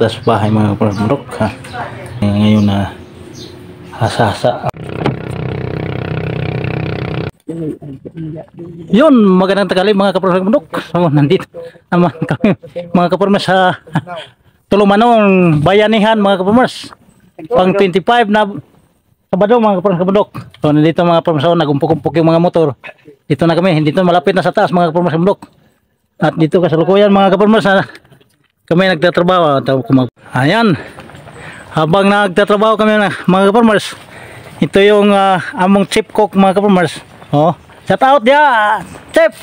dito sa bahay mga kapamundok ha. Ngayon na hasa-hasa. Yun, magandang tagali mga kapamundok. So, nandito naman kami mga kapamundok sa Tulumanong Bayanihan mga kapamundok. Pang 25 na Sabado mga kapamundok. So, nandito mga kapamundok, nagumpok-umpok yung mga motor. Dito na kami, dito malapit na sa taas mga kapamundok. At dito kasalukuyan mga kapamundok kami nagtatrabaho. Ayan, habang nagtatrabaho kami mga kapamars, ito yung among chip cook mga kapamars. Oh, shout out dia chip.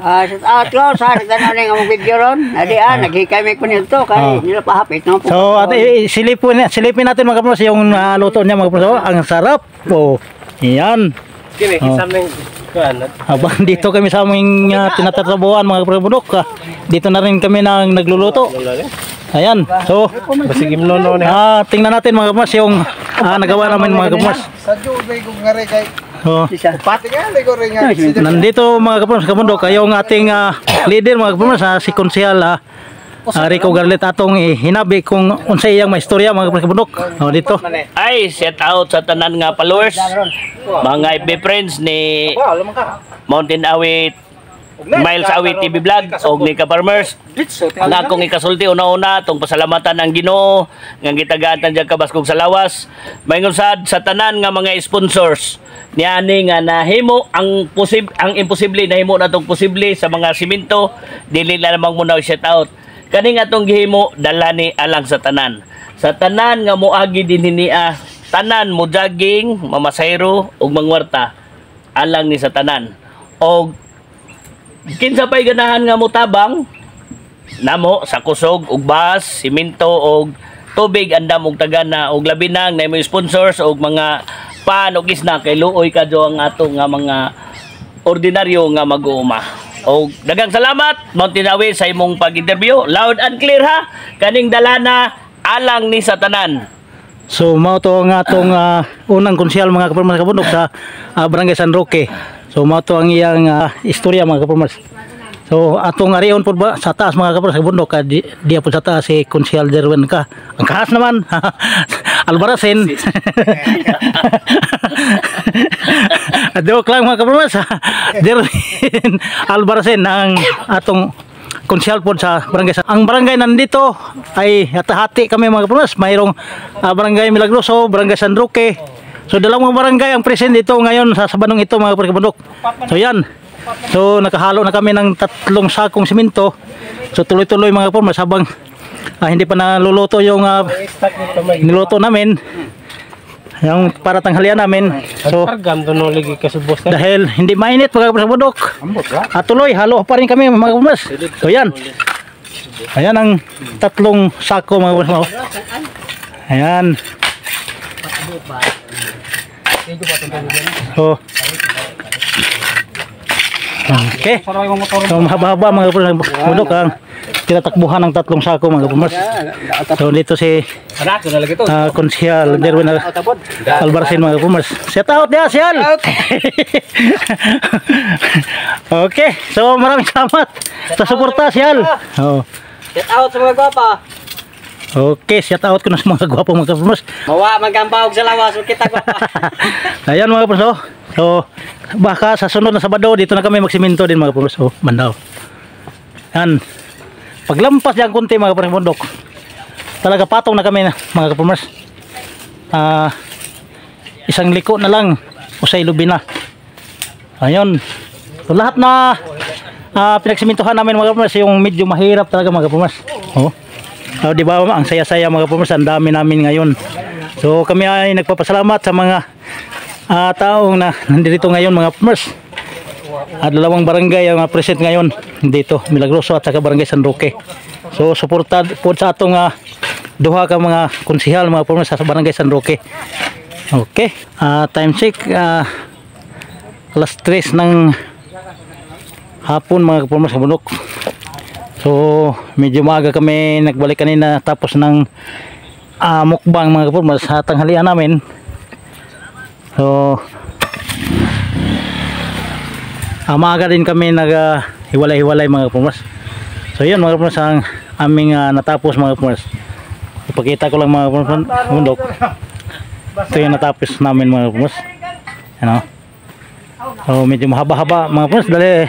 Shout out ko sa ganun nga among video ron. Adi naghikay may kunito kay nila pahapit no. So ate silipin natin mga kapamars yung luto niya mga kapamars. Ang sarap. Oh, ayan. Kini something habang dito kami sa aming tinatrabahuan mga kapamundok, dito na rin kami nagluluto. Ayan, so tingnan natin mga kapamars yung nagawa namin mga kapamars. Nandito mga kapamundok yung ating leader mga kapamars, si Konsyal Rico Garlet atong hinabi kung unsay iyang maistorya mga kapamundok. Dito ay set out sa tanan nga followers, mga FB friends ni Mountain Awit, Miles Awit TV Vlog og ni Kaparmers. Na akong ikasulti una-una tong pasalamatan ang Ginoo nga gitagaan diyan kabaskog sa lawas. Mayngon sad sa tanan nga mga sponsors niani nga nahimo ang imposible nahimo natong posible sa mga simento, dili na namang muna shout out. Kani nga atong gihimo dalani alang sa tanan. Sa tanan nga moagi din hinia, tanan mo jogging, mamasayro ug mangwarta alang ni sa tanan. Og kinsa pay ganahan nga motabang namo sa kusog ug bas, simento og tubig andam og tagana og labi na may sponsors og mga pan og isna kay luoy kadto ang ato nga mga ordinaryo nga mag-uuma. O dagang salamat Mountain Awit sa imong pag-interview. Loud and clear ha. Kaning dalana alang ni sa tanan. So mao to ang atong unang konsyal mga kapamundok sa Barangay San Roque. So mao to ang iyang istorya mga kapamundok. So atong arion pud ba sa taas mga kapamundok di po sa taas si Konsyal Derwin ka. Ang kahas naman Albarasen. Adok lang mga kapamundok Derwin Albarasen ang atong konsyal po sa barangay. Ang barangay nandito ay hati kami mga kapamundok. Mayroong barangay Milagroso, barangay San Roque. So dalawang barangay ang present dito ngayon sa Sabanong ito mga kapamundok. So yan. So nakahalo na kami ng 3 sakong simento. So tuloy-tuloy mga kapamundok habang hindi pa naluluto yung niluto namin. Yung para tanghalian namin. So dahil hindi mainit mga kapamundok, at tuloy halo pa rin kami mga kapamundok. So yan. Ayan ang 3 sako mga kapamundok. Ayan. So okay. So mahaba-haba mga kapamundok ang tinatakbuhan ng 3 sako mga kapamundok. So dito si Konsyal Derwin Albarasen mga kapamundok. Shout out dia Sial. Okay, so maraming salamat sa suporta Sial. Shout out sa mga gwapa. Okay, shout out ko na sa mga gwapo mga kapamundok. Mawa magambawog sa lawas kita gwapa. Ayan mga kapamundok. So baka sa sunod na Sabado dito na kami magsimento din mga kapamundok. So bandaw. Yan. Paglampas diyan konti mga kapamundok, talaga patong na kami na mga kapamundok. Isang liko na lang usay lubi na. Ayun. So lahat na pinagsimintuhan namin mga kapamundok yung medyo mahirap talaga mga kapamundok. Di ba ang saya-saya mga kapamundok, ang dami namin ngayon. So kami ay nagpapasalamat sa mga taong na nandito ngayon mga kapamundok. Dalawang barangay ang present ngayon dito, Milagroso at saka Barangay San Roque. So suporta po sa atong duha ka mga konsehal mga kapamundok sa Barangay San Roque. Okay, time check alas 3 ng hapon mga kapamundok. So medyo maaga kami nagbalik kanina tapos ng mukbang mga kapamundok sa tanghalian namin. So maaga din kami naghiwalay-hiwalay mga kapamundok. So yun mga kapamundok ang aming natapos mga kapamundok. ipakita ko lang mga bundok. Ito yung natapos namin mga kapatid. Ano? So medyo mahaba-haba mga kapatid dahil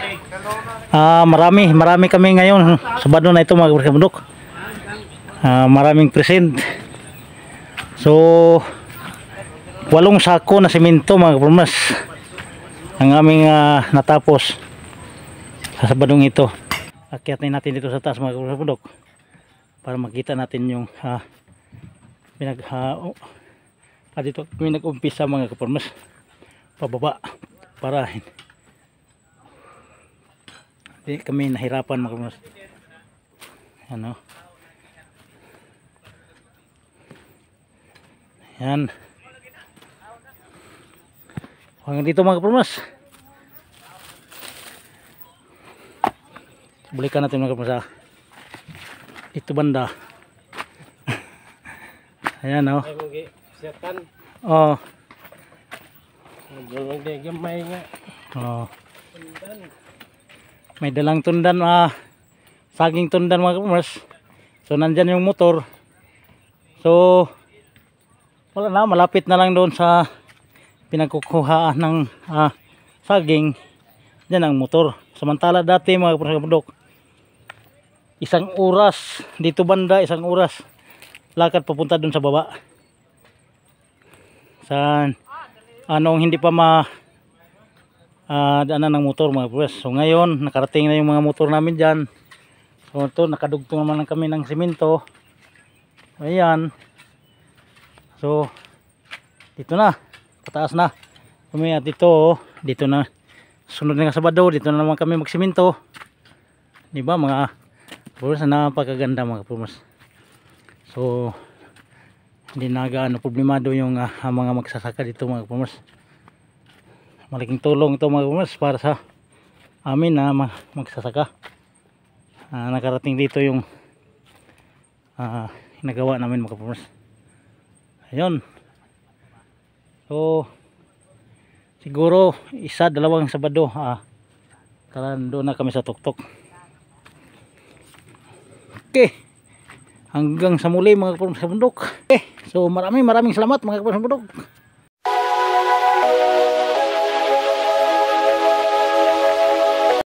marami kami ngayon Sabado na ito mga kapatid. Maraming present. So 8 sako na semento mga kapatid ang aming natapos sa Sabadong ito. Akyatin natin dito sa taas mga kapatid para makita natin yung dito kami nag-umpisa mga kapatid, pababa para hindi kami nahirapan mga kapatid. Ano? Yan. Hanggang dito mga kapatid. Balikan natin mga kapatid sa ito banda. Ayan o. Oh. Oh. May dalang tundan, saging tundan mga kapatid. So nandyan yung motor. So wala na, malapit na lang doon sa pinagkukuhaan ng saging. Diyan ang motor. Samantala dati mga kapatid, 1 oras dito banda, 1 oras lakad papunta doon sa baba. Sa anong hindi pa daanan ng motor mga kapatid. So ngayon nakarating na yung mga motor namin dyan. So ito nakadugtong naman kami ng simento. Ayan. So dito na, pataas na kami at dito na sunod na Sabado, dito na naman kami magsimento. Di ba mga kapatid, napakaganda mga kapatid. So hindi na gaano problemado yung mga magsasaka dito mga kapatid. Malaking tulong ito mga kapatid para sa amin na magsasaka. Nakarating dito yung nagawa namin mga kapatid. Ayun. So siguro 1-2 Sabado doon na kami sa tuktok. Okay, hanggang sa muli mga kapatid sa bundok. So maraming salamat mga kapatid sa bundok.